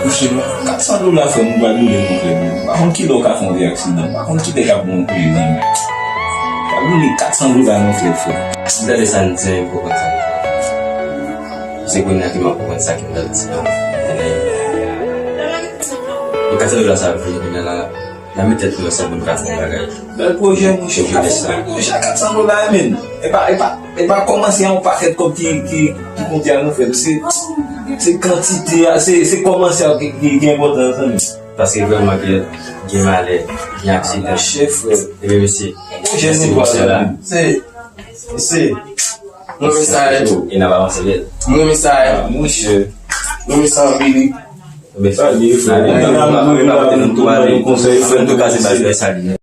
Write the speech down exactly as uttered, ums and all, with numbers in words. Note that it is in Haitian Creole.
Monchè, kat san dola, frè m, ou pral boule, mon frè. M pa konn kilè w ka fè yon vye aksidan. M pa konn kilè k ap bon pou li, zanmi. Ou pral boule kat san dola, mon frè, frè. Gade sa n di, m konprann sa. Se kounye a ke m ap konprann sa ke m t ap di a. Yo ka sèvi la sa vini la, la, la met tèt nou ansanm pou n ka fè yon bagay. Bèl pwojè, monchè, w ka fè yon bèl pwojè a kat san dola, men. E pa, e pa, e pa kòmanse a yon pakèt kòb ki, ki, ki konte a non, frè m. Se, se kantite a, se, se kòmanse a ki, ki, ki enpòtan, zanmi. Paske vrèman gen, gen malè, gen aksidan. Chè, frè. Ebyen, mesye, pwojè nou pral la. Se, se, nou mesaj. E n ap avanse byen. Nou mesaj. Monchè. Nou mesaj anpil. Ebyen, sa, nou ale, nou ale, nou ale, nou ale. Antouka, se bagay sa li ye.